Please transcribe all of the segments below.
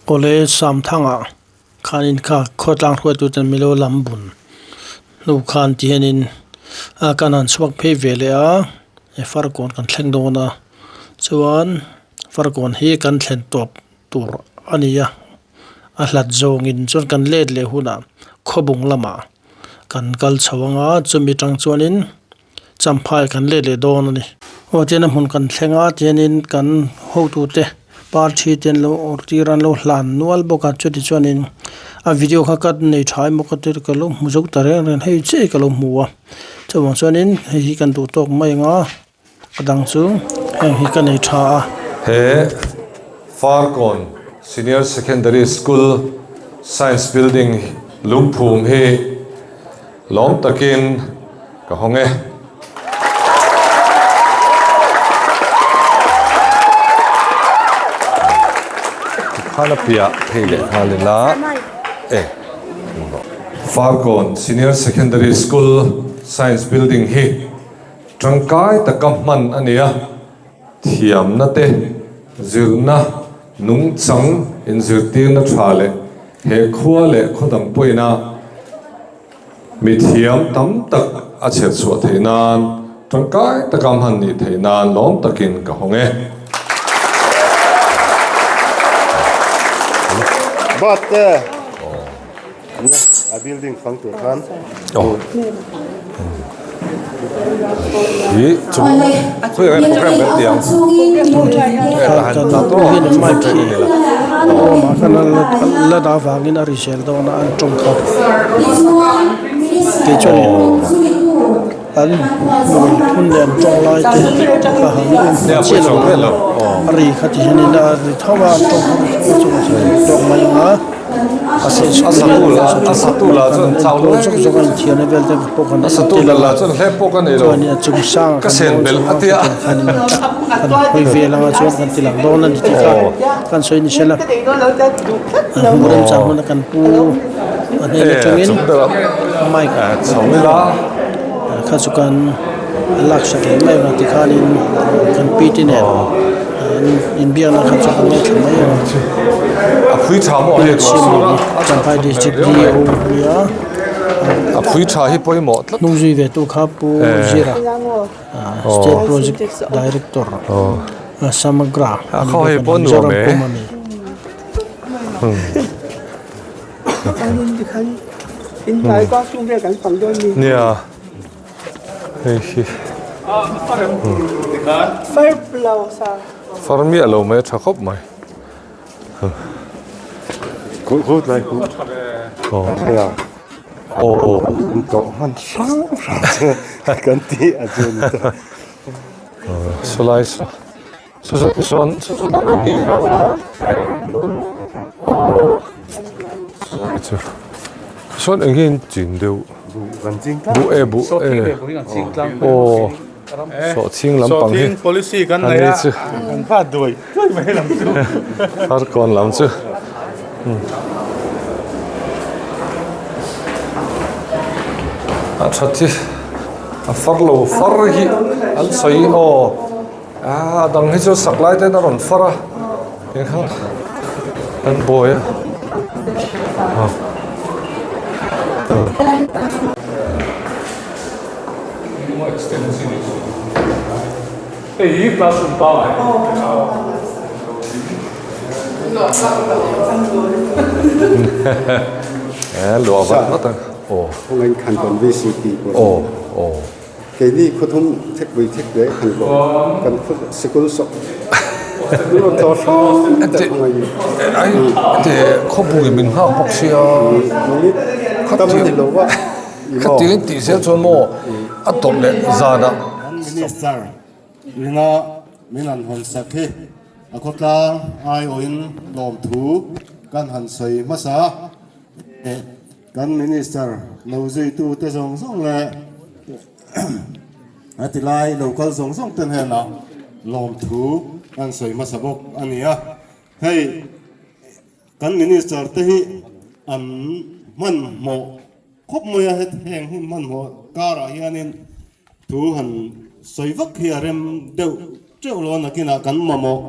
Awle Samthanga khanin kha khawtlang hruaituten milo lam bun hnu khan ti hianin a kan han chhuak phei ve leh a he farkawn kan thleng dawn a chuan farkawn hi kan thlen tawp tur a ni a a hlat zawngin chuan kan let leh hunah khawbung lamah kan kal chho ang a chumi tang chuanin. Champhai kan let leh dawn a ni. Aw tian a hmun kan thleng a tianin kan hotute parthi te an lo awrh tir a an lo hlan nual bawk a chuti chuanin a video kha ka nei tha emaw ka ti ka lo hmu zo ta reng reng hei chiah hi ka lo hmu a chuvang chuanin hei hi kan duh tawk mai ang a a dang chu heng hi ka nei tha a. He Farkawn Senior Secondary School Science Building lungphum hi Lawm takin ka hawng e. Tikhan a piah phei leh nghal ila e. Farkawn Senior Secondary School Science Building hi tangkai taka hman a ni a, thiamna te, zirna nungchang inzirtirna tha leh he khua leh khaw dang pawhin a Mithiam tam tak a chher chhuah theih nan tangkai taka hman nih theih nan lawm takin ka hawng e. But te a building fang tur khan. Hi chu khawi ah program kan ti ang la dah vangin a ri zel dawn a an tawng kha kei chuan an hmui phun leh an tawng lai te kha han um hman chiah lo a a ri kha ti hianin a ri tho a an tawng kha ri tho a chungah chuan an tawng mai ang a. A satu lah chuan chau lo zawk zawk a inthiarna vel te pawh kan a satu ber lah chuan hlep pawh ka nei lo chuanin a chung sang ka sen belh a tia kan hawi vel anga chuan kan ti lang dawn a ni tih kha kan sawi ni sela a hmu remchang huna kan pu a hnen atangin mic chho ila kha chu kan laksak leh mai ang tikhanin kan pi te nen. Inbiakna kha chu ka ngaithla mai ang A phui tha maw hei ruah sur a a Champhai district DO nia a phui tha hi pawimawh tlat hnung zui ve tu kha Pu Zira State Project Director Samagra a khaw hei pawh nuam e nia. Hei hi far miah lo mai a tha khawp mai. Aw aw. Sawlai saw saw sawn sawn eng nge in chin deuh buh e buh e aw sawhchhing lampang hi a ni chu farkawn lam chu. A that hi a far lo far hi an sawi aw. A dang hi chu sak lai ten a rawn far a engkhan an buai a luah vat vat ang aw aw aw. Keini khuathum thekpui thek leh han kawh kan khaw sikul sawk rawn tlawh hram te a ngai Ai te khawpui min nghak bawk sia tam a ni lo a khatiang in tih zel chuan maw a tawp leh zanah Minister ringa min han hawn sak hi a khawtlang aiawhin lawmthu kan han sawi hmasa a. Kan Minister lo zuitute zawng zawng leh a tilai lo kal zawng zawng te hnenah lawmthu an sawi hmasa bawk a ni a. Hei kan Minister te hi an hmanhmawh khawp mai a, heng hun hmanhmawh karah hianin thu han sawi vak hi a rem deuh teuh lo a, nakinah kan mamawh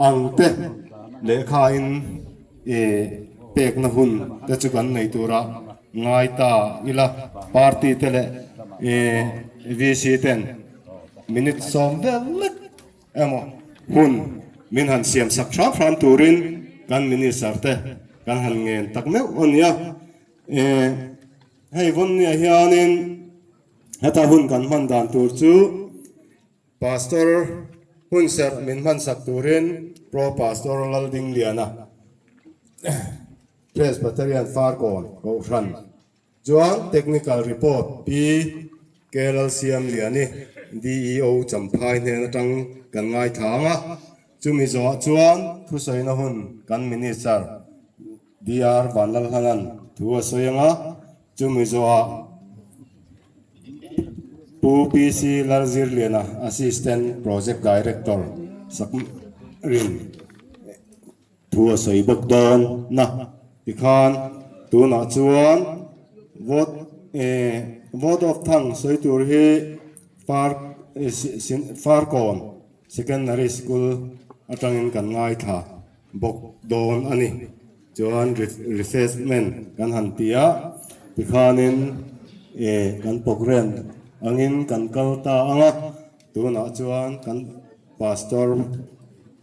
ang te lehkhain. pekna hun te chu kan nei tura ngai ta ila. Party te leh VC ten minute sawm vel lek emaw hun min han siam sak hram hram turin kan minister te kan han ngen tak meuh a nia. Hei vawnniah hianin heta hun kan hman dan tur chu Pastor hun serh min hmansak turin Pro Pastor Laldingliana Presbyterian Farkawn Kohhran chuan Technical Report Pi K Lalsiamliani DEO Champhai hnen atang kan ngaithla ang a, chumi zawhah chuan thusawina hun kan Minister DR Vanlalhlanan thu a sawi ang a, chumi zawhah Pu PC Lalzirliana Assistant Project Director Sakrin thu a sawi bawk dawn na tikhan tunah chuan vote vote of thanks sawi tur hi Farkawn Secondary School atangin kan ngaithla. Bawk dawn a ni. Chuan refreshment kan han ti a, tikhanin eh kan programme angin kan kal ta ang a, tunah chuan kan pastor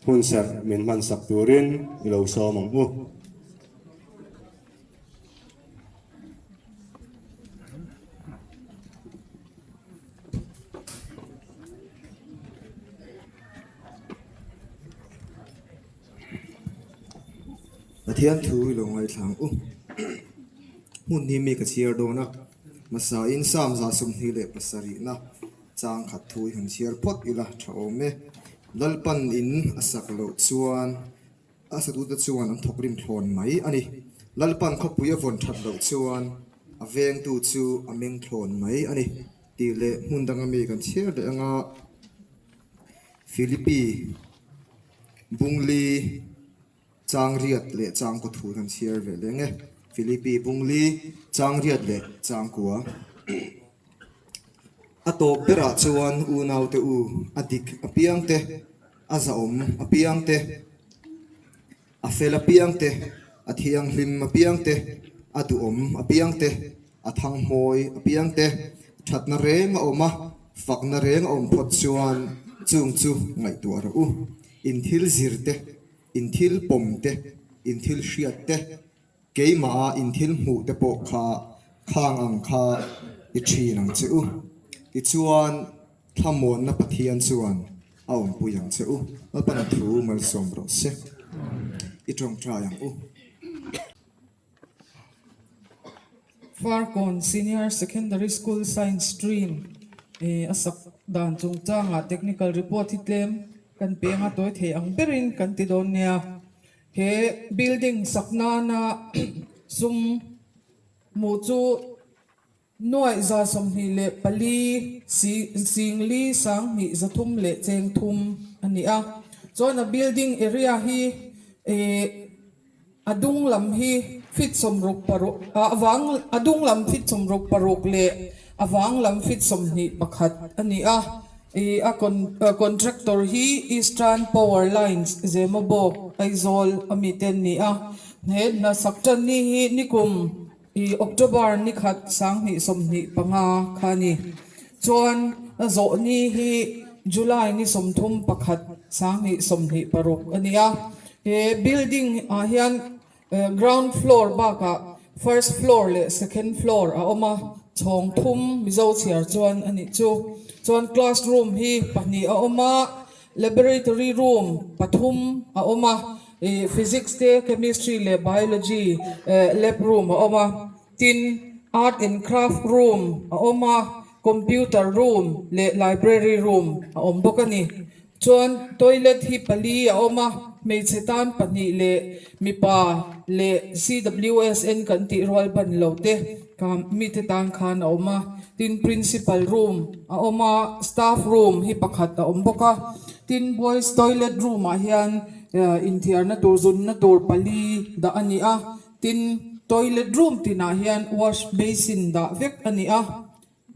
hunserh min hmansak turin i lo sawm ang u. Pathian thu i lo ngaithla ang u. Hmun hi mi ka chhiar dawn a, hmasain Samza 27na chang khat thu i han chhiar phawt ila tha awm e. Lalpan in a sak loh chuan A satute chuan an thawk rim thlawn mai a ni. Lalpan khawpui a vawn that loh chuan a vengtu chu a meng thlawn mai a ni tih leh hmun danga mi kan chhiar leh anga Philippi Bungli Changriat leh Changkua thu kan chhiar ve leh ang e. Philippi Bungli Changriat leh Changkua. A tawp berah chuan unaute u a dik apiang te, a zahawm apiang te, a fel apiang te, a thianghlim apiang te, a duhawm apiang te, a thanghmawi apiang te, thatna reng a awm a, fakna reng a awm phawt chuan chung chu ngaihtuah rawh u. In thil zir te, in thil pawm te, in thil hriat te, Keimaha in thil hmuh te pawh kha khang ang kha i thin ang che u. Tichuan, thlamuanna Pathian chuan a awmpui ang che u. Lalpana thu malsawm rawh se. I tawngtai ang u. Farkawn Senior Secondary School Science Stream a sak dan chungchangah technical report hi tlem kan peng a tawi thei ang berin kan ti dawn nia. He building sak nana sum hmuh chu nuaih 24 singli 23 leh cheng thum a ni a. Chuan a building area hi ih a dung lam hi feet 66 a vang a dung lam feet 66 leh a vang lam feet 21 a ni a. Ih a contractor hi Eastern Power Lines Zemabawk Aizawl a mi te an ni a, he hna sak tan ni hi nikum ih October ni khat 2025 kha a ni. Chuan a zawh ni hi July ni 31 2026 a ni a, he building ah hian Ground floor bakah first floor leh second floor a awm a, chhawng thum Mizo chhiar chuan a nih chu. Chuan class room hi pahnih a awm a, laboratory room pathum a awm a, ih physics te, chemistry leh biology lab room a awm a, tin art and craft room a awm a, computer room leh library room a awm bawk a ni. Chuan toilet hi pali a awm a, hmeichhe tan pahnih leh mipa leh CWSN kan tih rual ban lo te kha mite tan khan a awm a. Tin principal room a awm a, staff room hi pakhat a awm bawk a. Tin boys toilet room ah hian inthiarna tur zunna tur pali dah a ni a. Tin toilet room tinah hian wash basin dah vek a ni a.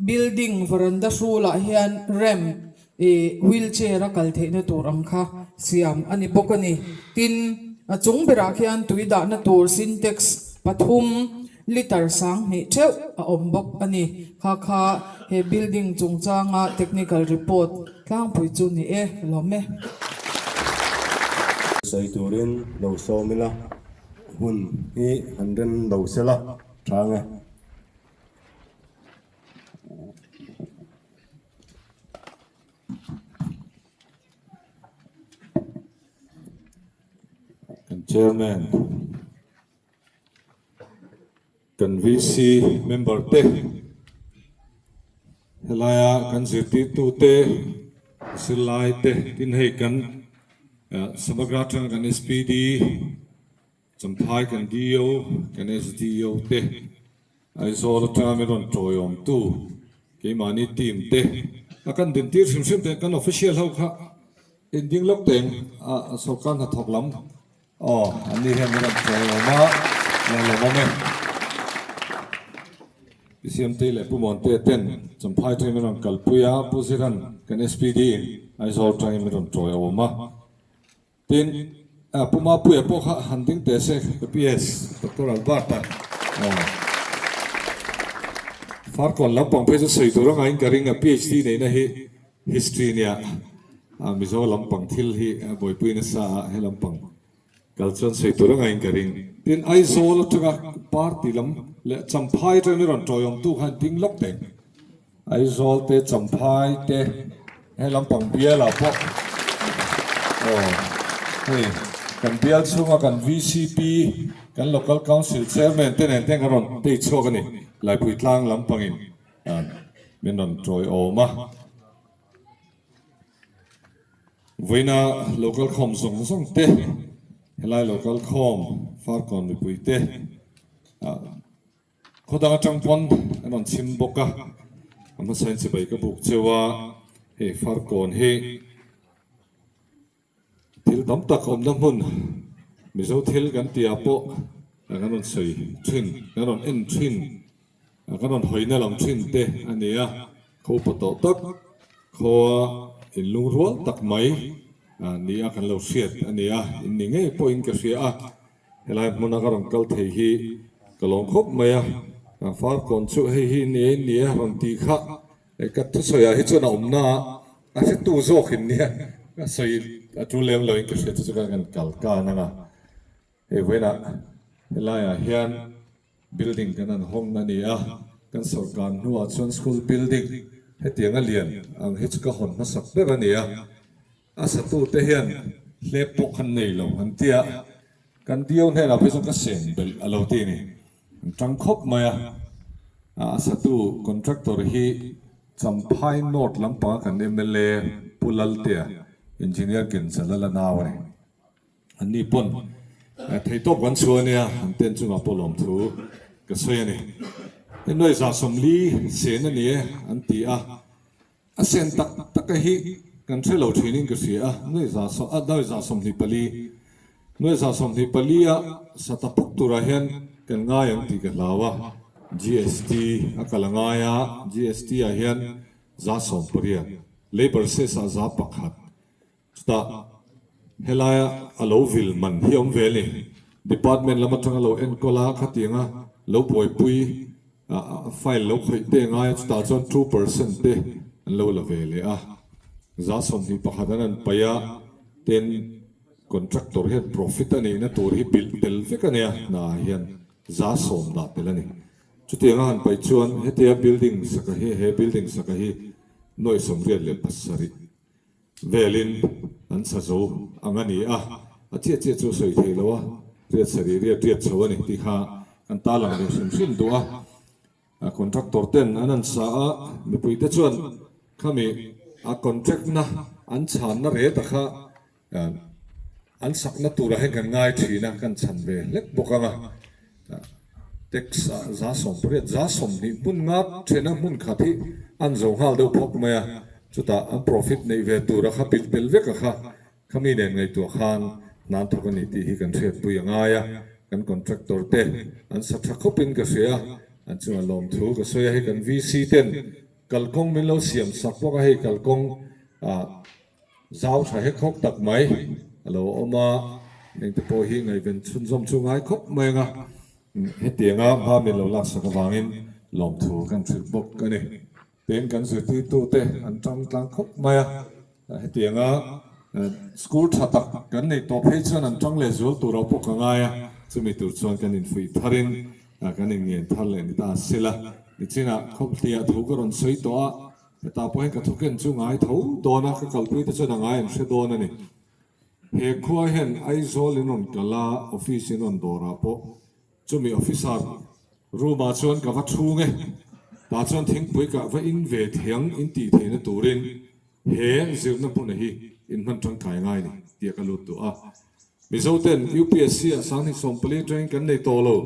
Building veranda hrulah hian ramp ih wheelchair a kal theihna tur ang kha siam a ni bawk a ni. Tin. A chung berah khian tui dahna tur sintex pathum litre 2000 theuh a awm bawk a ni. Kha kha he building chungchanga technical report tlangpui chu ni e lawm e. Sawi turin lo sawm ila, hun hi han rem lo sela chang e. Kan Chairman, kan VC member te, helaia kan zirtirtute, zirlai te, tin hei kan Samagra atanga kan SPD, Champhai kan DO, kan SDO te, Aizawl atanga min rawn tawiawmtu keimahni team te a kan dintir hrim hrim teh kan official ho kha inding lawk teng a sorkar hnathawk lam aw an ni hian min rawn tawiawm a lo lawmawm e. Pi Siamtei leh Pu Muantea ten Champhai atangin min rawn kalpui a, Pu Ziran kan SPD in Aizawl atangin min rawn tawiawm a. Tin, Pu Mapuia pawh kha han ding teh se, ka PS, Doctor Albert-a, aw. Farkawn lampang phei chu sawi tur anga in ka ring a, PhD neihna hi history nia, Mizo lampang thil hi buaipui nasa a, he lampang kal chuan sawi tur anga in ka ring. Tin, Aizawl atanga party lam leh Champhai atanga mi rawn tawiawmtu khan ding lawk teh. Aizawl te, Champhai te, he lampang bialah pawh aw hei kan bial chhunga kan VCP, kan Local Council Chairman te nen te kan rawn tei chhuak a ni. Laipui tlang lampangin min rawn tawiawm a. Vawiina local khawm zawng zawng te, helai local khawm Farkawn mipui te, Khaw dang atang pawn an rawn chim bawk a, a hmasain chibai ka buk cheu a, hei Farkawn hi thil tam tak awmna hmun Mizo thil kan tih ah pawh kan rawn sawi thin, kan rawn en thin, kan rawn hawina lam thin te a ni a, khaw upa tawh tak, khaw inlungrual tak mai ni a kan lo hriat a ni a, in ni ngei pawhin ka hria a. Helai hmuna ka rawn kal thei hi ka lawm khawp mai a, Farkawn chu hei hi ni e ni e rawn tih kha ka thusawi ah hi chuan a awmna a, a hretu zawk in nia ka sawi a tul lem lo in ka hria chu chu kan kal kan ang a, hei vawiinah helai ah hian building kan han hawng a ni a, kan sawrkar hnuah chuan school building hetiang a lian ang hi chu ka hawn hmasak ber a ni a. A satute hian hlep pawh khan nei lo an ti a, kan Dio hnenah phei chuan ka sen belh a lo ti a ni. An tang khawp mai a, a satu contractor hi Champhai North lampanga kan mla Pu Laltea, Engineer Kenjala la nau a ni. Anni pawn theihtawp kan chhuah a nia, an ten chungah pawh lawmthu ka sawi a ni. Hei nuai 40 sen a ni e an ti a. A sen tak tak a hi kan hre lo thin in ka hria a, nuai za saw a nuai 24, nuai 24 a sa ta puk turah hian kan ngai ang tih ka hlau a, GST a kal a ngai a, GST ah hian 18%, Labour cess ah 1%, Chutah helaia a lo vil man hi a awm ve a ni. Department lam atanga lo enkawl a, khatianga lo buaipui file lo khawih te a ngai a, chutah chuan 2% te an lo la ve leh a. 21% an han paih a, tin contractor hian profit a neihna tur hi bilh tel vek a nia, hna ah hian 10% dah tel a ni. Chutianga han paih chuan hetia building saka hi, he building saka hi nuai 87. Velin an sa zo ang a ni a, a chiah chiah chu sawi thei lo a, riat sarih riat riat chho a ni tih kha kan tarlang ve hrim hrim duh a. A contractor ten an an sa a, mipui te chuan khami a contract na an chhanna reta kha An sakna turah hian kan ngai thin a, kan chhan ve hlek bawk ang a. Tax ah 80%, 20% hmun nga thena hmun khat hi an zo nghal deuh phawk mai a, chutah an profit neih ve tura kha bilh tel vek a kha, khami nen ngaihtuah khan hna an thawk a ni tih hi kan hriatpui a ngai a, kan contractor te an sa tha khawpin ka hria a, an chungah lawmthu ka sawi a, hei kan VC ten kalkawng min lo siam sak bawk a, hei kalkawng ah Zau tha hek hawk tak mai a lo awm a, Hengte pawh hi ngaihven chhunzawm chu ngai khawp mai ang a, hetianga hma min lo laksak avangin lawmthu kan hrilh bawk a ni. Tin, kan zirtirtute an tang tlang khawp mai a, hetianga school tha tak kan neih tawh phei chuan an tang leh zual tur ah pawh ka ngai a, chumi tur chuan kan infuih tharin kan inngen thar leh ni ta sela. Nichinah khawpthliah thu ka rawn sawi tawh a, hetah pawh hian ka thuken chu ngai tho dawn a, ka kalpui te chuan a ngai an hre dawn a ni. He khua hian Aizawl in rawn kal a, office in rawn dawr ah pawh chumi officer room ah chuan ka va chhung e, tah chuan thingpui ka va in ve thiang in tih theihna turin he zirna hmun hi in hman tangkai ngai ni tih a ka lut duh a. Mizo ten UPSC ah 2014 atangin kan nei tawh lo.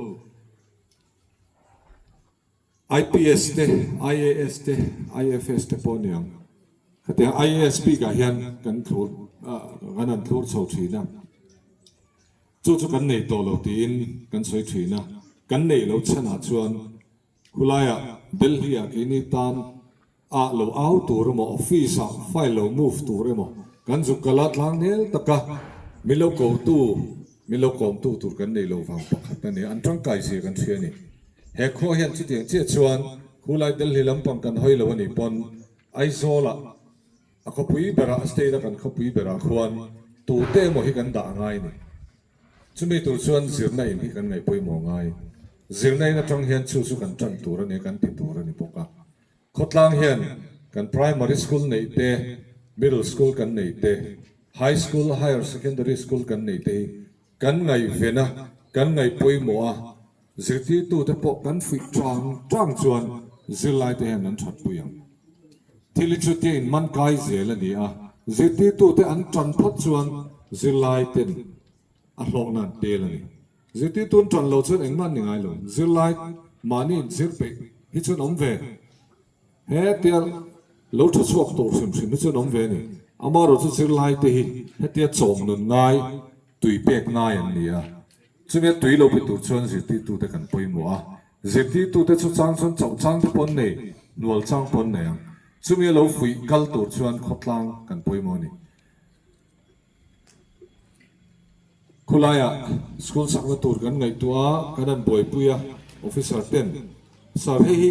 IPS te, IAS te, IFS te pawh aniang. Khatiang IAS bikah hian kan thlur kan han thlur chho thin a, chu chu kan nei tawh lo tiin kan sawi thin a, kan neih loh chhanah chuan khulaiah Delhi-ah keini tan ah lo au tur emaw office ah file lo move tur emaw kan zuk kal a tlang nel taka min lo ko tu min lo kawm tu tur kan nei lo vang pakhat a ni an tangkai zia kan hria a ni. He khua hian chutiang chiah chuan khulai Delhi lampang kan hawi lo a nih pawn Aizawl ah a khawpui berah a state a kan khawpui berah khuan tute emaw hi kan dah a ngai a ni. Chumi tur chuan zirna in hi kan ngaih pawimawh ngai. Zirna in atang hian chu chu kan tan tur a ni a kan ti tur a ni bawk a. Khawtlang hian kan primary school neih te, middle school kan neih te, high school, higher secondary school kan neih te hi kan ngaihven a, kan ngaih pawimawh a, zirtirtute pawh kan fuih tang tang chuan zirlaite hian an thatpui ang. Thil hi chutia inman kai zel a ni a, zirtirtute an tan phawt chuan zirlaiten a hlawkna an tel a ni. Zirtirtu an tan lo chuan engmah an ni ngai lo. Zirlai mahni inzir peih hi chuan awm ve. He tia lo tha chhuak tur hrim hrim hi chuan awm ve a ni. Amaherawhchu zirlai te hi hetia chawm nun ngai, tui pek ngai an ni a. Chumia tui lo pe tur chuan zirtirtute kan pawimawh a. Zirtirtute chu chang chuan chauh chang te pawh an nei, hnual chang pawh an nei ang. Chumia lo fuih kal tur chuan khawtlang kan pawimawh a ni. Khulaiah school sakna tur kan ngaihtuah a, kan han buaipui a, officer ten, Sir hei hi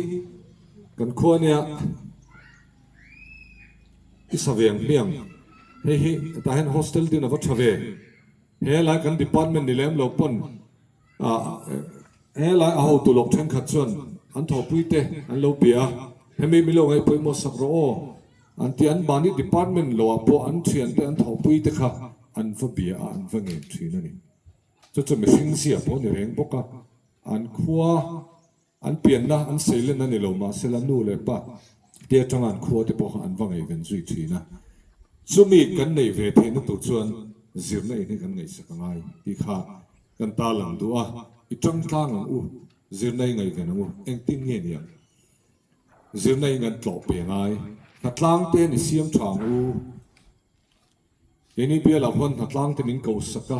kan khua nia i sa ve ang hmiang, hei hi hetah hian hostel din a va tha ve, helai kan department ni lem lo pawn Helai a hotu lawk thenkhat chuan an thawhpuite an lo bia a, hemi mi lo ngaih pawimawh sak rawh aw an ti a, an mahni department loah pawh an thiante an thawhpuite kha an va bia a, an va ngen thin a ni. Chu chu mihring zia pawh a ni reng bawk a, an khua An pianna an seilen a ni lo, mahsela nu leh pa te atanga an khua te pawh kha an va ngaihven zui thin a. Chumi kan neih ve theihna tur chuan zirna in hi kan ngaihsak a ngai tih kha kan ta lang duh a, i tang tlang ang u, zirna i ngaihven ang u, engtin nge ni ang? Zirna in kan tlawh pe ngai, hnatlang te ni siam tha ang u. Keini bialah huan hnatlang te min ko sak a,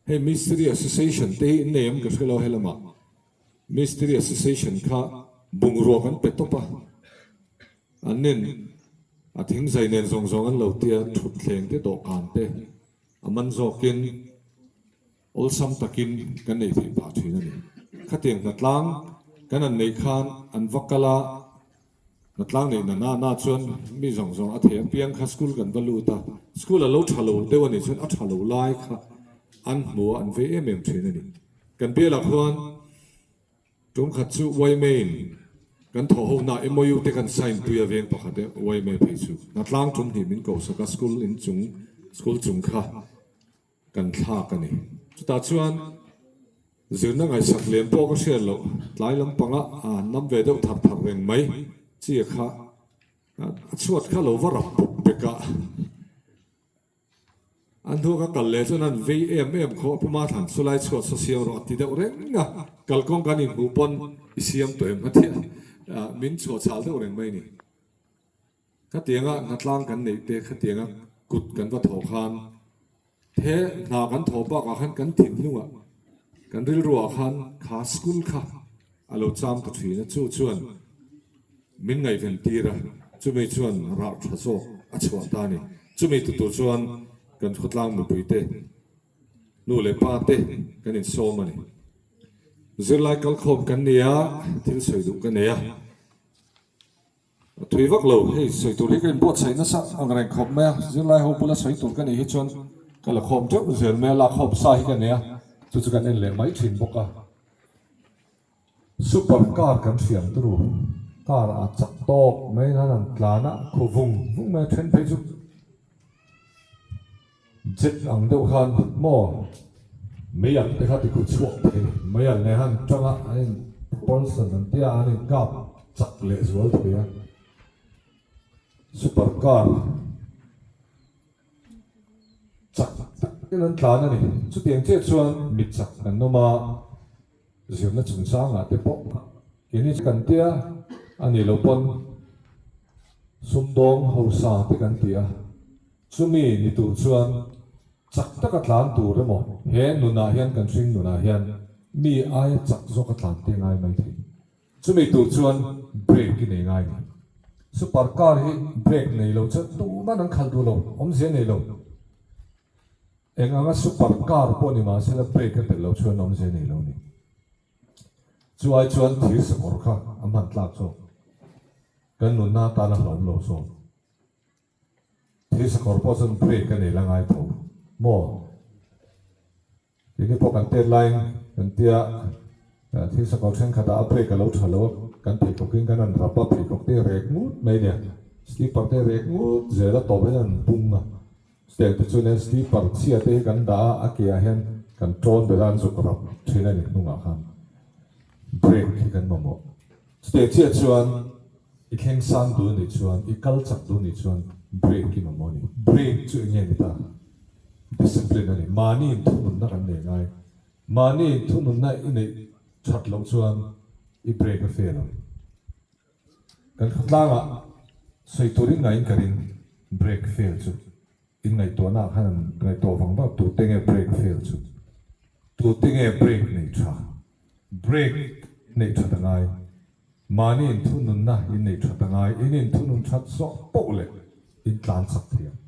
hei Mistiri Association te hi in nei em ka hre lo helamah. Mistiri Association kha bungrua kan pe tawp a, an nen a thingzai nen zawng zawng an lo tia thutthleng te dawhkan te a man zawkin awlsam takin kan nei theih phah thin a ni. Khatiang hnatlang kan han neih khan an va kal a, hnatlang neih na na na chuan mi zawng zawng a thei apiang kha school kan va lut a, school a lo tha lo deuh a nih chuan a tha lo lai kha an hmu a, an vei em em thin a ni. Kan bialah khuan tumkhat chu YMA-in kan thawh hona MOU te kan sign pui a veng pakhat e, YMA phei chu hnatlang tum hnih min koh sak a, school inchung school chung kha kan thlak a ni. Chutah chuan zirna ngaihsak lem pawh ka hriat loh, tlai lampanga a nam ve deuh thar thar reng mai chi kha a chhuat kha lo va rap pawp pek a. An hnu ka kal leh chuan an vei em em khaw a Pu Mathlan chu lai chhuat saw siam rawh a ti deuh reng a, kalkawng kan inhmuh pawn i siam tawh em a ti a, min chhuah chhal deuh reng mai ni. Khatianga hnatlang kan neih te, khatianga kut kan va thawh khan he hna kan thawh bakah khan kan thinlungah, kan rilruah khan kha school kha a lo cham ta thin a, chu chuan min ngaihven tir a, chumi chuan rah tha zawk a chhuah ta a ni. Chumi tutu chuan kan khawtlang mipuite. Nu leh pa te kan insawm a ni. Zirlai kalkhawm kan ni a, thil sawi duh ka nei a. A thui vak lo, hei sawi tur hi ka inbuatsaih nasa ang reng khawp mai a, zirlai ho bula sawi tur ka nih hi chuan ka la khawm teuh zel mai a, lak khawm sa hi ka nei a, chu chu kan en leh mai thin bawk a. Super car kan hriam turu, car a chak tawk mai nan an tlan a, khu vung vung mai a, then phei chu Jet ang deuh khan maw mei ang te kha ti khu chhuak thei mai an leh han tang a, an in propulsion an tia an in kap chak leh zual thei a, super car chak tak in an tlan a ni. Chutiang chiah chuan mi chak an awm a, zirna chungchangah te pawh keini chu kan tia a nih loh pawn sumdawng hausa te kan ti a. Chumi ni tur chuan chak taka tlan tur emaw he nunah hian kan hring nunah hian mi aia chak zawka tlan te ngai mai thei. Chumi tur chuan brake i nei ngai ni. Super car hi brake nei lo chuan tuman an khalh duh lo, awmzia nei lo. Eng anga super car pawh ni mahsela brake a telh loh chuan awmzia nei lo ni. Chu ai chuan thir sakawr kha a hman tlak zawk. Kan nunna atana hlauhawm lo zawk. Thil sakawr pawh chuan brake a nei la ngai tho maw? Keini pawh kan tet laiin kan tia thil sakawr thenkhatah a brake a lo tha lo a, kan pheikhawkin kan han rap a, pheikhawk te rek ngut mai nia, slipper te rek ngut zel a tawp hian an bung a, chutiang te chuan slipper chhia te hi kan dah a, a ke ah hian kan tawn belh a an zuk rap thin a ni hnungah khan brake hi kan mamawh. Chutiang chiah chuan I thleng sang duh anih chuan, i kal chak duh anih chuan break i mamawh a ni. Break chu eng nge ni ta? Discipline a ni. Mahni inthununna kan nei ngai. Mahni inthununna i neih that loh chuan i break a fail ang. Kan khawtlangah sawi turin ngaiin ka ring break fail chu. In ngaihtuahna ah khan an ngaihtuah vang vang tute nge break fail chu? Tute nge break nei tha? Break neih that a ngai. Mahni inthununna in neih that a ngai. In inthunun that zawh poh leh in tlan chak thei ang.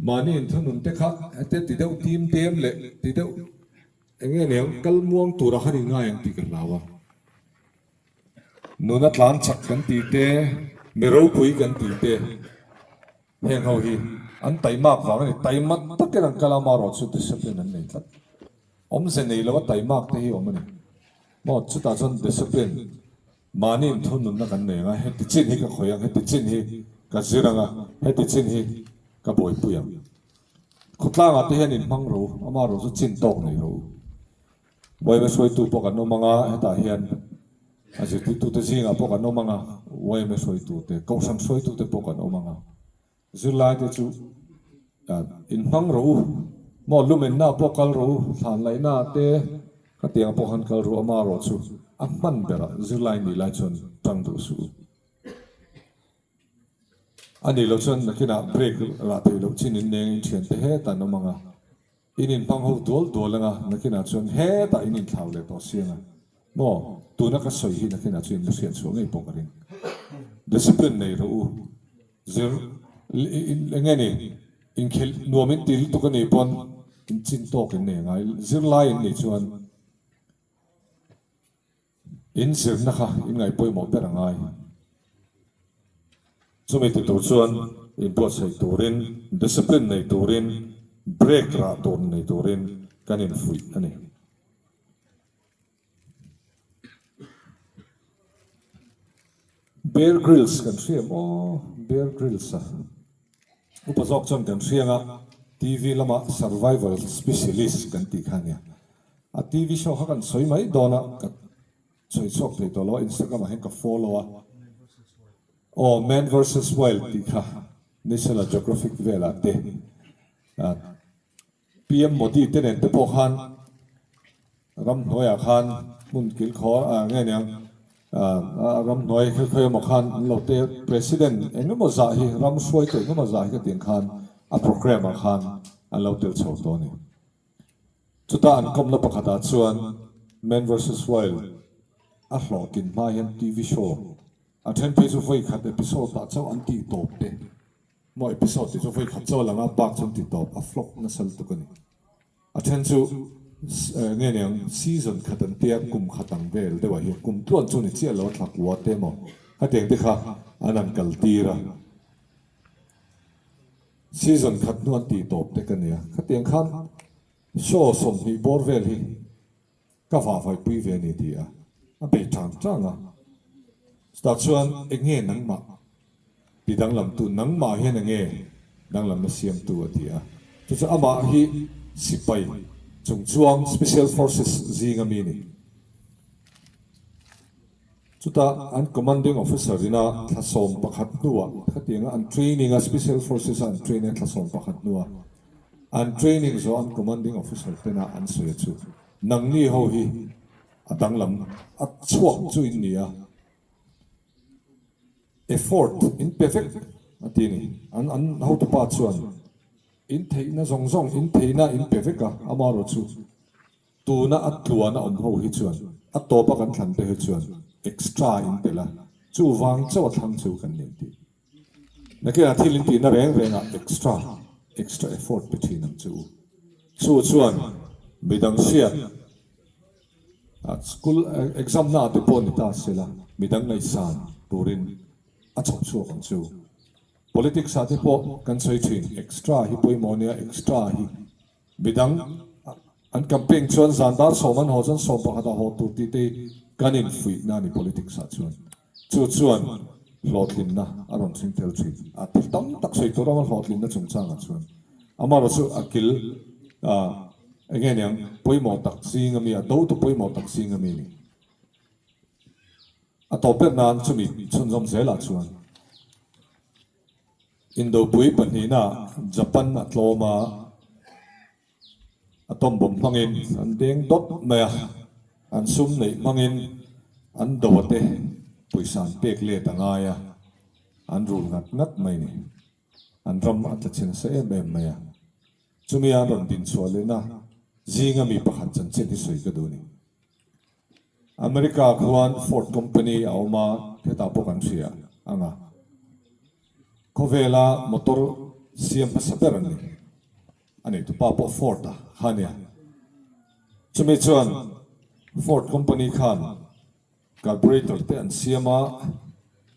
Mahni inthunun te kha hetia ti deuh tim tem leh ti deuh eng nge niang kal muang tura khan in ngai ang tih ka hlau a. Nuna tlan chak kan tih te, mi ropui kan tih te, heng ho hi an taimak vang a ni. Taimat takin an kal a, amaherawh chu discipline an nei tlat. Awmze nei lo a taimak te hi awm a ni. Maw chutah chuan discipline, mahni inthununna kan nei ang a, heti chin hi ka khawih ang, heti chin hi ka zir ang a, heti chin hi ka buaipui ang. Khawtlangah te hian inhmang ro, amaherawh chu chin tawk nei ro. Yma hruaitu pawh kan awm ang a, hetah hian a zirtirtute zingah pawh kan awm ang a, yma hruaitute, kohhran hruaitute pawh kan awm ang a, zirlaite chu inhmang rawh u, maw lumennaah pawh kal rawh u, thlan laihnaah te khatiangah pawh khan kal rawh u, amaherawh chu a hman berah zirlai nih lai chuan tang duh suh u. A nih loh chuan nakinah break lah theih loh chin inneng in thiante hetah an awm ang a. In inhmang ho dual dual anga nakinah chuan hetah in inthlau leh tawh si anga maw? Tuna ka sawi hi nakinah chuan in la hriat chhuah ngei pawh ka ring. Discipline nei rawh u. Zir eng nge ni? Inkhelh nuam in ti lutuk a nih pawn in chin tawk in nei angai. Zirlai in nih chuan In zirna kha in ngaih pawimawh ber a ngai. Chumi ti tur chuan inbuatsaih turin, discipline nei turin, break rah tur nei turin kan infuih a ni. Bear Grylls kan hria em aw? Bear Grylls a upa zawk chuan kan hria ang a, TV lama survival specialist kan tih kha a nia. A TV show kha kan sawi mai dawn a, ka sawi chhuak thei tawh lo a, Instagram ah hian ka follow a. Aw, Man versus Wild tih kha National Geographic velah te PM Modi te nen te pawh khan ramhnuaiah khan hmun kilkhawr ah nge niang ah ramhnuai khawi emaw khan an lo te President eng emaw zah hi ram hruaitu eng emaw zah hi ka tih ang khan a programme ah khan an lo tel chho tawh a ni. Chuta an kawmna pakhatah chuan Man versus Wild a hlawhtlin hma hian TV show a then phei chu vawi khat episode ah chauh an tih tawp te. Maw episode tih chu vawi khat chaw lang a bak chuan ti tawp a flop nasa lutuk a ni. A then chu nge niang season khat an tia kum khat ang vel deuh ah hian kum tluan chu ni chiah lo a thla kua te emaw khatiang te kha an han kal tir a. Season khat hnu an tih tawp te ka nia. Khatiang khan show 20 bawr vel hi Ka vahvaipui ve a ni ti a, a bei tang tang a. Chutah chuan eng nge nangmah ti danglamtu, nangmah hian eng nge danglamna siamtu a ti a. Chu chu amah hi sipai chungchuang Special Forces zinga mi a ni. Chutah an Commanding Officer ina thla 11 hnuah khatianga an training a, Special Forces a an train a thla 11 hnuah an training zawh an Commanding Officer tena an sawi a chu nangni ho hi a danglam a chhuak chu in ni a, effort in pe vek a ti a ni. An an hotupa chuan in theihna zawng zawng in theihna in pe vek a, amaherawhchu Tuna a tluan a awm ho hi chuan a tawp a kan thlan te hi chuan extra in tel a, chuvang chauh a thlang chu kan ni tih. Nakinah thil in tihna reng reng ah extra, extra effort pe thin ang che u. Chu chuan midang hriat a school exam na ah te pawh ni ta sela midang ngaihsan turin a chhawp chhuak ang che u. Politics ah te pawh kan sawi thin extra hi pawimawh ania extra hi. Midang an campaign chuan zan dar sawm an haw chuan 11 ah haw tur tih te hi kan infuihna a ni politics ah chuan. Chu chuan hlawhtlinna a rawn thleng tel thin. A thil tam tak sawi tur awm a hlawhtlinna chungchangah chuan. Amaherawh chu a kil eng nge niang pawimawh tak zing ami a dotu pawimawh tak zing ami a ni. A tawp ber nan chumi chhunzawm zelah chuan. Indopui pahnihna Japan a tlawm a, atom bomb hmangin an deng dawt mai a, an sum neih hmangin an do te pawisa an pek let a ngai a, an rul ngat ngat mai ni. An ram a tla chhe nasa em em mai a. Chumi an rawn dinchhuah lehna zinga mi pakhat chanchin hi sawi ka duh a ni. America khuan Ford company a awm a, hetah pawh kan hria ang a. Khawvela motor siam hmasa ber an ni. A neitupa pawh Ford a kha nia. Chumi chuan Ford company khan carburetor te an siam a,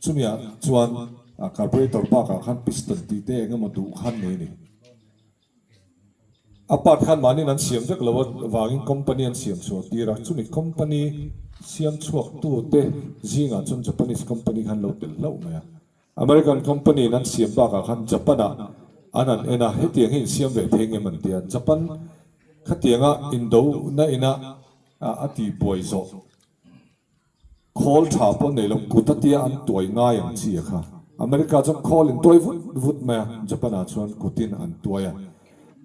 chumiah chuan carburetor bakah khan piston tih te eng emaw duh khan nei a ni. A part khan mahniin an siam vek lo avangin company an siam chhuah tir a, chumi company siam chhuak tute zingah chuan Japanese company khan lo tel hlauh mai a. American company in an siam bakah khan Japan ah an han en a, hetiang hi insiam ve thei ngem an ti a, Japan khatianga indo na ina a tihbuai zawh. Khawl tha pawh nei lo, kut a tia an tuai ngai ang chi a kha. America chuan khawl in tuai vut vut mai a, Japan ah chuan kutin an tuai a.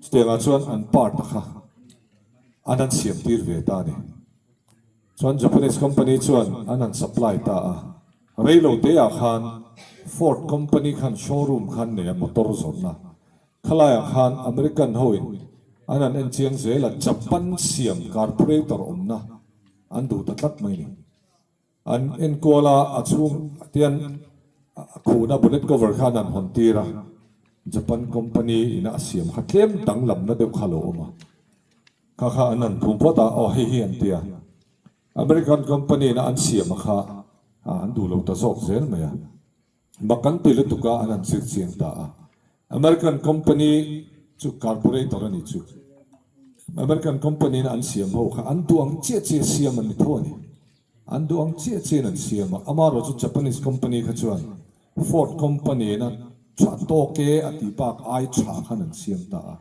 Chutiang ah chuan an part a kha an han siam tir ve ta a ni. Chuan Japanese company chuan an han supply ta a. Rei lo te ah khan Ford company khan showroom khan nei a motor zawrhna. Khalai ah khan American ho in an han en chiang zel a, Japan siam carburetor awmna An duh ta tlat mai ni. An enkual a, a chhung tian a khuhna bonnet cover khan an hawn tir a, Japan company ina a siam kha tlem danglamna deuh kha a lo awm a. Kha kha an han phum phawt a, aw hei hi an ti a. American company ina an siam a kha an duh lo ta zawk zel mai a. Mak an ti lutuk a, an han zir chiang ta a. American company chu carburetor a nih chu. American company in an siam ho kha an duh ang chiah chiah siam an ni tho a ni. An duh ang chiah chiah in an siam a. Amaherawh chu Japanese company kha chuan Ford company in a tha tawk e a tih bak ai tha khan an siam ta a.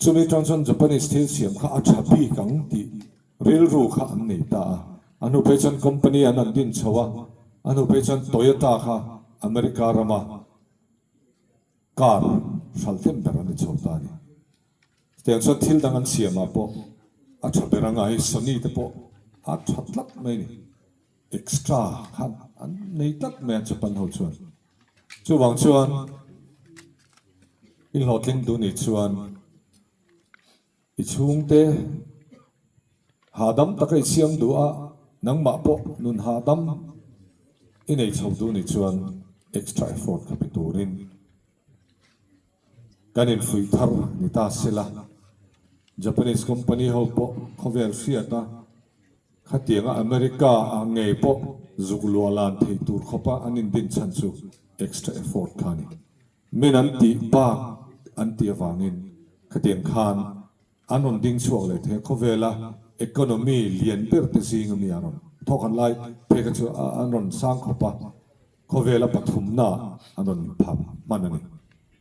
Chumi tang chuan Japanese thil siam kha a tha bik ang tih Rilru kha an nei ta a, a hnu phei chuan company an an din chho a, a hnu phei chuan Toyota kha America rama car hralh hnem ber an ni chho ta a ni. Chutiang chuan thil dang an siamah pawh a tha ber anga hei Sony te pawh a tha tlat mai a ni. Extra kha an nei tlat mai a Japan ho chuan. Chuvang chuan i hlawhtling duh nih chuan I chhungte hahdam taka i siam duh a, nangmah pawh nun hahdam i nei chho duh nih chuan extra effort kha pe turin. Kan infuih thar ni ta sela, Japanese company ho pawh khawvel hriat a, khatianga America ah ngei pawh zuk luah lan thei tur khawpa an indin chhan chu extra effort kha a ni. Min an tih bak an tih avangin khatiang khan an rawn ding chhuak leh thei a, khawvela economy lian ber te zing ami an rawn thawk han lai phei kha chu an rawn sang khawp a, khawvela pathumna an rawn inphah hman a ni.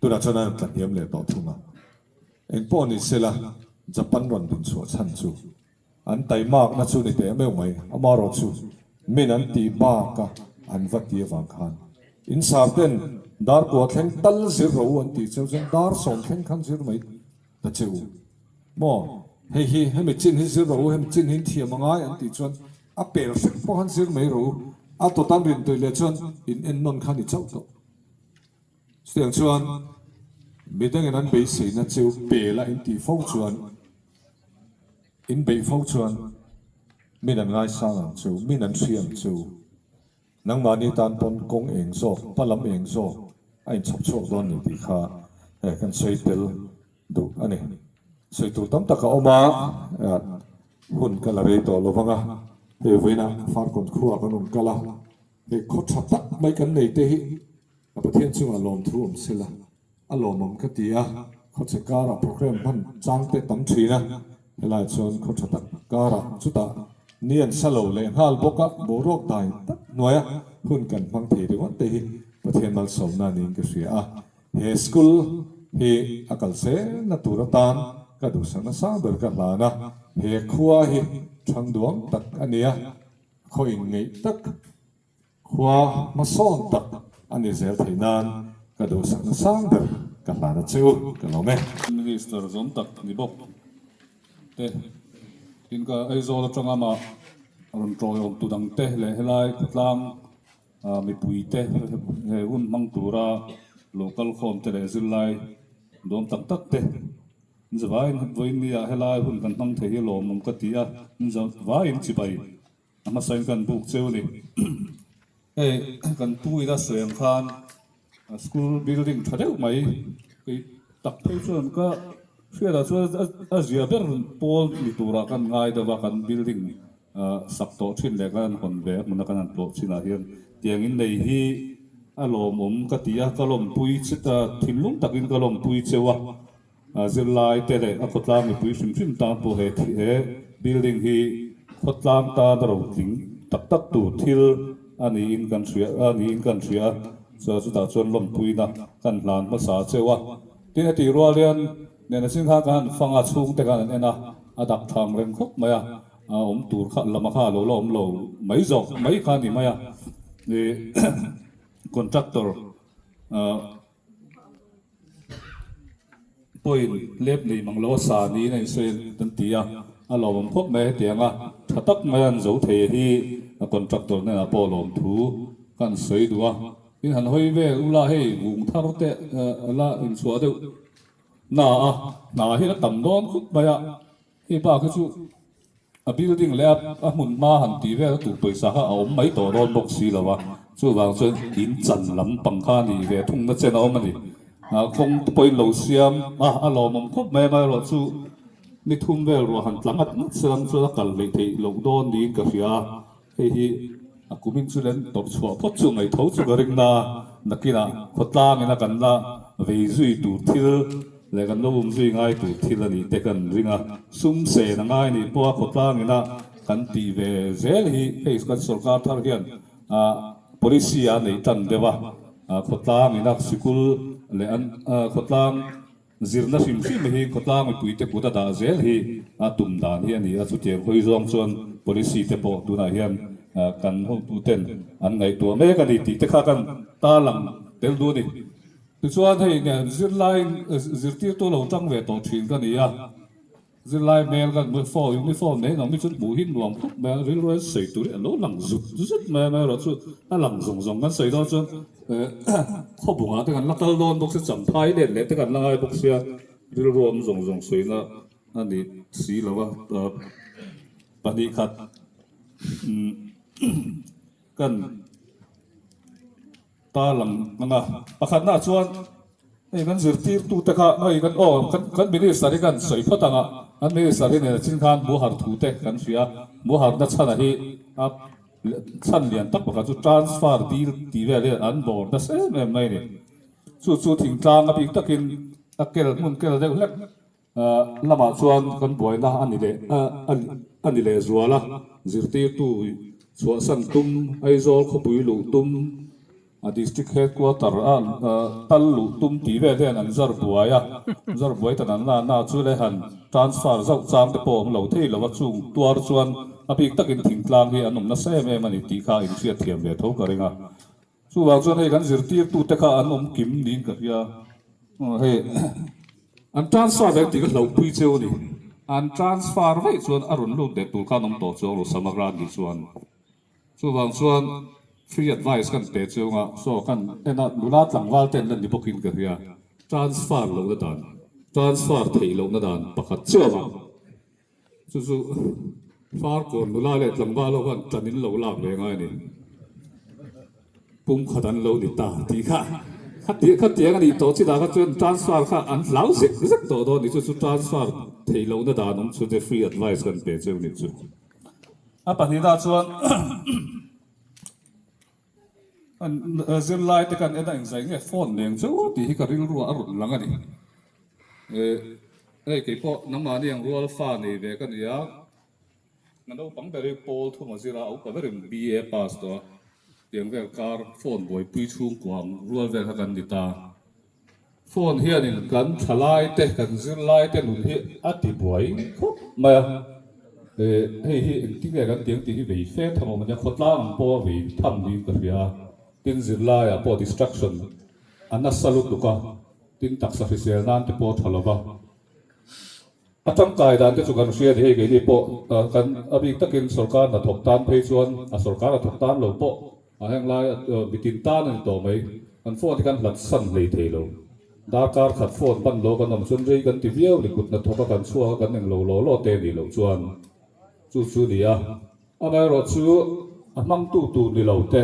Tunah chuan an rawn tla hniam leh tawh thung a. Engpawh ni sela Japan rawn din chhuah chhan chu An taimakna chu ni teh meuh mai, amarawh chu min an tih bak a an va ti avang khan in sar ten dar kua thleng tal zir rawh u an tih cheu chuan dar sawm thleng khan zir mai ta che u maw? Hei hi hemi chin hi zir rawh u, hemi chin hi in thiam a ngai an tih chuan a pel hrep pawh khan zir mai rawh u, a tawt an rin tawih leh chuan in ennawn kha ni chauh tawh. Chutiang chuan midangin an beiseina cheu pel a in tih fo chuan In beih fo chuan min an ngaisang ang chu, min an hria ang chu. Nangmahni tan pawn kawng eng zawk, hma lam eng zawk a inchhawp chhuak dawn ni tih kha kan sawi tel duh a ni. Sawi tur tam tak a awm a, hun ka la rei tawh lo vang a, hei vawiinah Farkawn khuaa kan rawn kal a, hei khaw tha tak mai kan nei te hi a Pathian chungah lawmthu awm sela. A lawmawm ka ti a, khawchhe karah program hman chang te tam thin a, helai chuan khaw tha tak karah chutah ni an sa lo leh nghal bawk a, boruak dai tak hnuaia hun kan hmang thei ringawt te hi Pathian malsawmna niin ka hria a, he school hi a kal selna tur atan ka duhsakna sang ber ka hlan a, he khua hi thangduang tak a ni a, khaw inngeih tak Khua hmasawn tak a ni zel theih nan ka duhsakna sang ber ka hlan a che u, ka lawm e. Minister zawm tak ni bawk te tin ka Aizawl atanga mah rawn tawiawm tu dang te leh helai khawtlang mipui te he hun hmang tura lo kal khawm te leh zirlai dawm tak tak te zavaiin vawiin nia helai hun kan hmang thei hi lawmawm ka ti a, zavaiin chibai A hmasain kan buk cheu ni. Hei kan pu ina sawi ang khan school building tha deuh mai kei tak phei chuan ka hriatah chuan a zia ber pawl ni turah kan ngai deuh a kan building sak tawh thin leh kan hawn ve a hmuna kan han tlawh chinah hian tiang in nei hi a lawmawm ka ti a ka lawmpui thinlung takin ka lawmpui cheu a. Zirlai te leh a khawtlang mipui hrim hrim tan pawh he he building hi khawtlang tan a rotling tak tak tur thil a niin kan hria a niin kan hria a, chuan chutah chuan lawmpuina kan hlan hmasa cheu a. Tin heti rual hian nena chin khan kan han fang a, chhungte khan an en a, a dak thang reng khawp mai a, a awm tur kha lama kha a lo la awm lo mai zawk mai kha a ni mai a, ih contractor ah. Pawhin lep nei mang lo a sa niin a insawi an ti a, a lawmawm khawp mai hetiang a, tha tak mai an zo thei hi a contractor hnenah pawh lawm thu ka an sawi duh a, tin han hawi vel ula hei vung thar te la inchhuah deuh na a, hna hi a tam dawn khawp mai a, hei bak hi chu. A building leh a hmun hma han tih vel a tur pawisa kha a awm mai tawh dawn bawk si lo a, chuvang chuan in chan lam pang kha a nih ve thungna chen a awm a ni. Kawng te pawhin lo siam a, a lawmawm khawp mai a, amaherawh chu ni thum vel ruah han tla ngat ngat se lang chuan a kal hleih theih loh dawn niin ka hria a, hei hi a kumin chu len tawrh chhuah phawt chu ngaih tho chu ka ring na a, nakinah khawtlangin a kan la vei zui tur thil Leh kan lo um zui ngai tur thil a nih te kan ring a, sum sen a ngai nih pawha khawtlang ina kan tih ve zel hi hei kan sorkar thar hian policy a neih tan deuh a, khawtlang ina sikul leh an khawtlang zirna hrim hrim hi khawtlang mipui te kut a dah zel hi a tum dan hi a ni a, chutiang hawi zawng chuan policy te pawh tunah hian kan hotu ten an ngaihtuah mek a ni tih te kha kan tarlang tel duh a ni. Tichuan hei nen zirlai zirtirtu lo tang ve tawh thin ka ni a, zirlai hmel kan hmu fo, uniform nei ang mi chu hmuh hi nuam khawp mai a, rilru hian sawi tur hi a lo lang zut zut mai a, amaherawh chu a lang zawng zawng kan sawi dawn chuan khawbungah te kan la kal dawn bawk sia, champhai let leh te kan la ngai bawk sia, rilru awm zawng zawng sawina a ni si lo a, 2 khat kan. Ta lang ang a, pakhatnaah chuan Hei kan zirtirtute kha hei kan aw kan kan minister hi kan sawi phawt ang a, kan minister hi nen chin khan Muhar thu te kan hria a, Muharna chhana hi a chhan lian tak pakhat chu transfer dil tih vel hian an bawr nasa em em mai a ni. Chu chu thingtlang a bik takin a kel hmun kel deuh hlek lamah chuan kan buaina a ni leh a ni leh zual a, zirtirtu chhuahsan tum Aizawl khawpui luh tum A district headquarter a tal luh tum tih vel hian an zar buai a, zar buai tan an la na chu le han transfer zauh chang te pawh awm lo thei lo a, chung tuar chuan a bik takin thingtlang hi an awm nasa em em a ni tih kha inhriat thiam ve tho ka ring a. Chuvang chuan hei kan zirtirtute kha an awm kim niin ka hria, hei an transfer ve tih ka hlauhpui cheu a ni, an transfer vaih chuan a rawn lut leh tur khan awm tawh chuang lo Samagra nih chuan. Chuvang chuan free advice kan pe chunga saw kan en a, nula tlangval te an la ni bawkin ka hria, transfer lohna dan, transfer theih lohna dan pakhat chiah a, chu chu Farkawn nula leh tlangval ho khan tan in lo lak ve ngai a ni, pum khat an lo ni ta tih kha, khatiang a nih tawh chinah kha chuan transfer kha an hlau zek zek tawh dawn a ni, chu chu transfer theih lohna dan awm chhun te free advice kan pe cheu nih chu. A pahnihna chuan zirlai te kan en a inzai nge phone leng chu tih hi ka rilru a rawn lang a ni. Hei kei pawh nangmahni ang rual fa nei ve ka ni a, ka naupang ber hi pawl thum a zir a, a upa berin BA pass tawh a, tiang vel kar phone buaipui chhungkua ang rual vel kha kan ni ta. Phone hianin kan thalaite, kan zirlaite nun hi a ti buai khawp mai a, hei hi engtin nge kan tiang tih hi vei fe tham awm a nia, khawtlang ang pawh a vei tham niin ka hria a, tin zirlaiah pawh distraction a nasa lutuk a, tin taksa hrisel nan te pawh a tha lo va. A tangkai dan te chu kan hria a ni, hei keini pawh kan a bik takin sorkar hnathawk tan phei chuan a sorkar hnathawk tan lo pawh a heng lai mitin tan a ni tawh mai, kan phone hi kan hlat san hlei thei lo, darkar khat phone ban lo kan awm chuan rei kan ti viau ni, kut hnathawk a kan chhuak a kan englo law law te nih loh chuan chu chu ni a. Amaherawh chu a hmangtu tur ni lo te,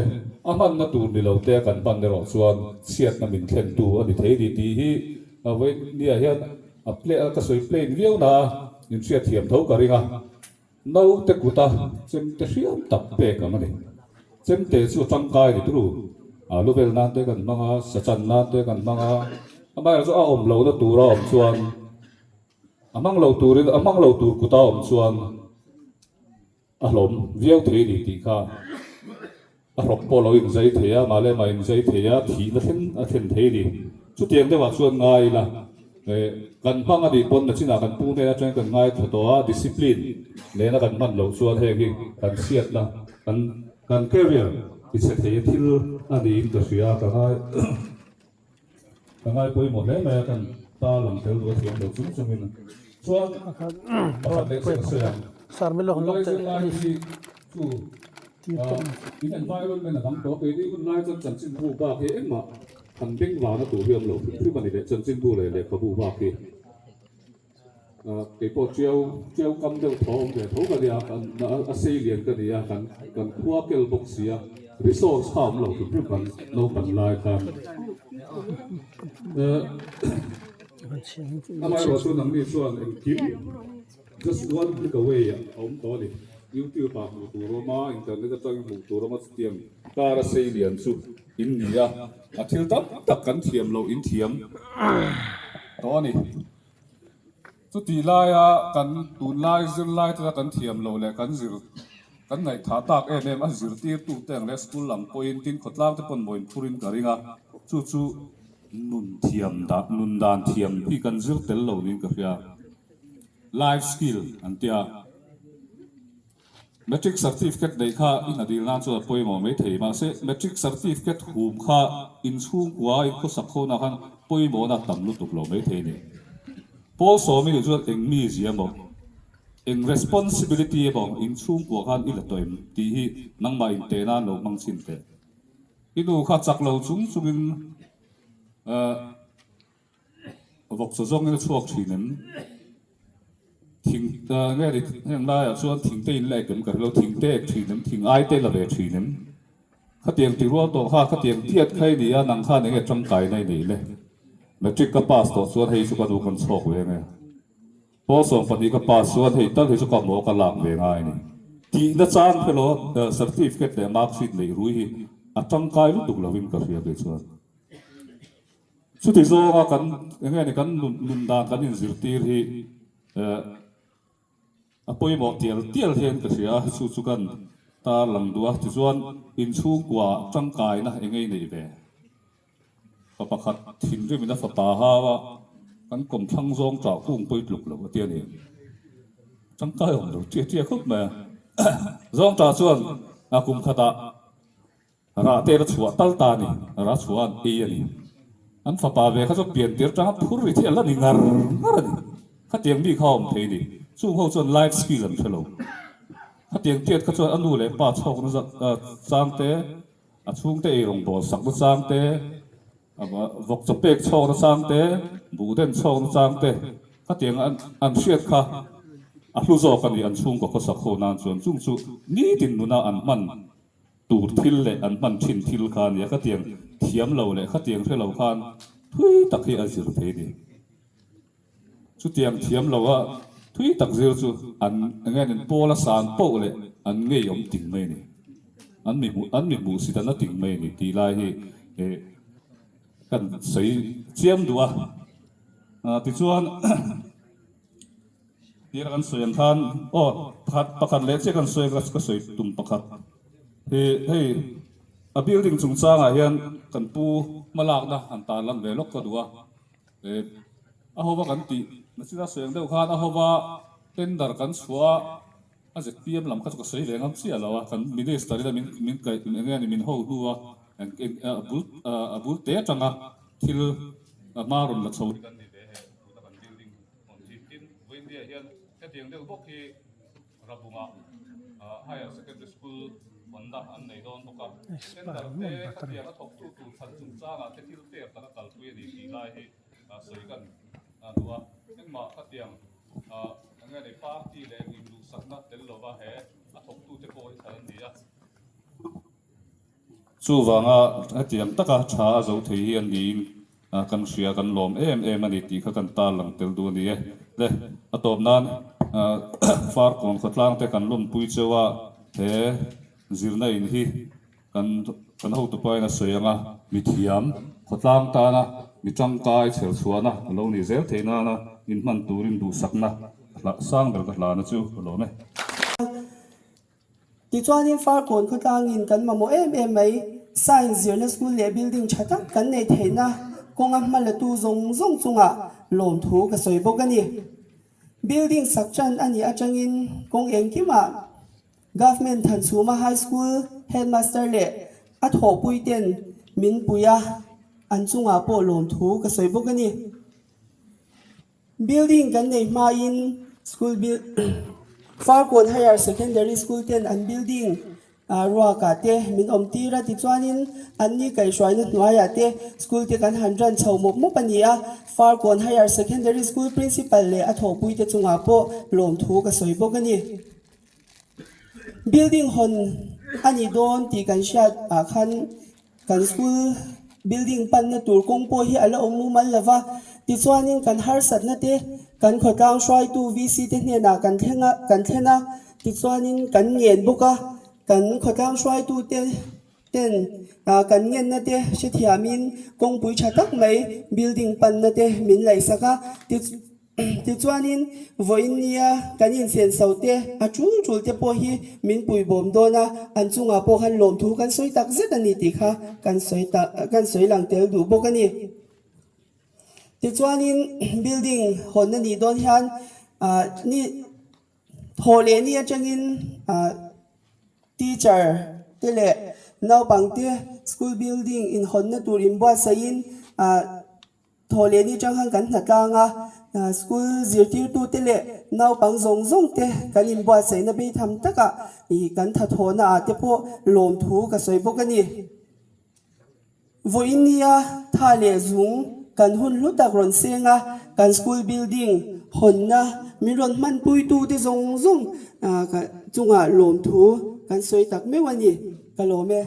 a hmanna tur ni lo te kan hman erawh chuan chhiatna min thlentu a ni thei ni tih hi vawinia hian a ka sawi plain viau na a, min hriatthiam tho ka ring a. Naute kuta chemte hriam tak pek ang a ni. Chemte chu a tangkai ni turu, a lu vel nan te kan hmang a, sa chan nan te kan hmang a, amaherawh chu a awm lohna tura awm chuan A hmang lo turin a hmang lo tur kuta awm chuan a hlawm viau thei a ni tih kha a hrawk pawh lo inzai thei a, mah leh mah inzai thei a, thihna thleng a thlen thei a ni. Chutiang deuhah chuan ngai ila, kan hmang a nih pawn nachinah kan pu hnen atangin kan ngaithla tawh a, discipline nena kan hman loh chuan heng hi kan chhiatna, kan kan career ti chhe thei a thil a niin ka hria ka ngai. Ka ngai pawimawh hle mai a, kan ta lang tel duh a thiam lo chung chungin chuan pakhat leh chu ka sawi ang. Tunlai zirlai hi chu in environment a dang tawh a, keini hun lai chuan chanchinbu bak hi engmah han beng vana tur hi a awm lo hrim hrim a ni leh chanchinbu leh lehkhabu bak hi. Kei pawh Tiau Tiau kam deuh tho awm ve tho ka nia, a sei lian ka nia, kan kan khua kel bawk si a, resource kha awm lo hrim hrim kan naupan lai khan. Amaherawh chu nangni chuan engkim just one click away a awm tawh a ni. YouTube ah hmuh tur awm a, internet atangin hmuh tur awm a, chutiang kar a sei lian chu in ni a, a thil tam tak kan thiam loh in thiam tawh a ni. Chutih laia kan tunlai zirlai tena kan thiam loh leh kan zir kan ngaihthah tak em em a zirtirtute ang leh school lam pawhin tin khawtlang te pawn mawiin phurin ka ring a, chu chu nun thiam dan nun dan thiam hi kan zir tel lo niin ka hria. Life skill an tia. Matric certificate neih kha i hna dil nan chuan a pawimawh mai thei. Mahse, matric certificate hum kha inchhungkua inkhawsak khawna khan pawimawhna a tam lutuk lo mai thei a ni. Pawl sawmi nih chuan eng mizia emaw, eng responsibility emaw inchhungkua khan i la tawh em tih hi nangmah inteh nan lo hmang chhin teh. I nu kha chak lo chung chungin Vawk chaw zawngin a chhuak thin em? Thing nge ni heng laiah chuan thing te in la ek em ka hrelo, thing te ek thin em, thing ai te la ve thin em? Khatiang ti rual tawh kha, khatiang tiat kha i ni a, nang khan enge tangkaina i nei le? Matric ka pass tawh chuan hei chu ka nu kan chhawk ve nge. Pawl 12 ka pass chuan hei tal hi chu ka maw ka lak ve ngai a ni. Tihna chang hre certificate leh mark sheet neih rui hi a tangkai lutuk lovin ka hria kei chuan. Chuti zawnga kan eng nge ni kan nun dan kan inzirtir hi a pawimawh tial tial hian ka hria a, chu chu kan tarlang duh a. Tichuan inchhungkua tangkaina eng nge i neih ve? Pa pakhat thinrimin a fapa hau a, kan kawmthlang zawng ṭah kung pawi tluk lo a ti a ni. Tangkai awm lo ṭia ṭia khawp mai a. Zawng ṭah chuan a kum khatah rah te a chhuah tal ta a ni, rah chhuah an ei a ni. An fapa ve kha chu pian tir ṭanga phur ri thial a ni ngar ngar a ni. Khatiang mi kha a awm thei a ni. Chung ho chuan life skill an hre lo. Khatiang tiat kha chuan a nu leh pa chhawkna chang te, A chhungte ei rawngbâwl sak na chang te, vawk chaw pek chhawk na chang te, buh den chhawk na chang te, khatiang an hriat kha a hlu zawk a ni an chhungkaw khawsak ho nan chuan chung chu nitin nuna an hman tur thil leh an hman thin thil kha a ni a, khatiang thiam lo leh khatiang hre lo khan thui tak hi a zir thei a ni. Chutiang thiam lo a thui tak zir chu an eng nge nin pawl a san poh leh an ngei awm ting mai a ni. An mi hmuh an mi hmuh sit an a ting mai a ni tih lai hi eh kan sawi chiam duh a. Tichuan tira kan sawi ang khan aw pakhat pakhat leh chiah kan sawi ka sawi tum pakhat hi hei a building chungchangah hian kan pu hmalakna han tarlan ve lawk ka duh a. A hova kan tih nachina sawi ang deuh khan a hova tender kan chhuah a, a zpm lam kha chu ka sawi ve ngam chiah lo a, kan minister ina min min kaih eng nge ni min ho hnu a, a bul a bul te atanga thil hma rawn la chho hi kan ni ve he tuna kan building hawn hi tin Vawiindia hian hetiang deuh bawk hi Rabungah Higher Secondary School hawnna an nei dawn bawk a, tender te khatiang a thawktu tur chhan chungchangah te thil fair taka kalpui a ni tih lai hi sawi kan duh a. Engmah khatiang eng nge ni party leh eng induhsakna tel lova he a thawktute pawh hi thlan an ni a. Chuvanga hetiang taka tha a zo thei hi a niin kan hria, kan lawm em em a ni tih kha kan tarlang tel duh a ni e. Le, a tawp nan Farkawn khawtlang te kan lawmpui cheu a, he zirna in hi kan kan hotupain a sawi ang a, mithiam khawtlang tana mi tangkai chherchhuahna a lo nih zel theih nana inhman turin duhsakna sang ber ka hlana chu ka lawm e. Tichuanin Farkawn khawtlangin kan mamawh em em mai, Science zirna school leh building tha tak kan neih theihna kawnga hma latu zawng zawng chungah lawmthu ka sawi bawk a ni. Building sak tan a nih atangin kawng engkimah Government Thanchhuma High School Headmaster leh a thawhpuiten min pui a, an chungah pawh lawmthu ka sawi bawk a ni. Building kan nei hmain school buil Farkawn Higher Secondary School ten an building ruakah te min awm tir a tichuanin anni kaihhruaina hnuaiah te school te kan han run chho mawp mawp a ni a, Farkawn Higher Secondary School Principal leh a thawhpui te chungah pawh lawmthu ka sawi bawk a ni. Building hawn a ni dawn tih kan hriat ah khan Kan school building panna tur kawng pawh hi a la awm mumal lo va, tichuanin kan harsatna te kan khawtlang hruaitu VC te hnenah kan thleng a, kan thlen a, tichuanin kan ngen bawk a, kan khawtlang hruaitu te ten kan ngenna te hrethiamin kawngpui tha tak mai building panna te min laihsak a, Tichuanin, vawiin nia kan insenso te, a tul tul te pawh hi min puibawm dawn a, an chungah pawh khan lawmthu kan sawi tak zet a ni tih kha kan sawi ta kan sawi lang tel duh bawk a ni. Tichuanin, building hawnna nih dawn hian ah ni thawh leh ni atangin ah teacher te leh naupang te school building inhawnna tur inbuatsaihin ah Thaw leh ni tang khan kan hna tlang a, school zirtirtute leh naupang zawng zawng te kan inbuatsaihna beitham takah ih kan thathawhna ah te pawh lawmthu ka sawi bawk a ni. Vawiin nia tha leh zung kan hun hlu tak rawn seng a, kan school building hawnna min rawn hmanpuitu te zawng zawng chungah lawmthu kan sawi tak meuh a ni, ka lawm e.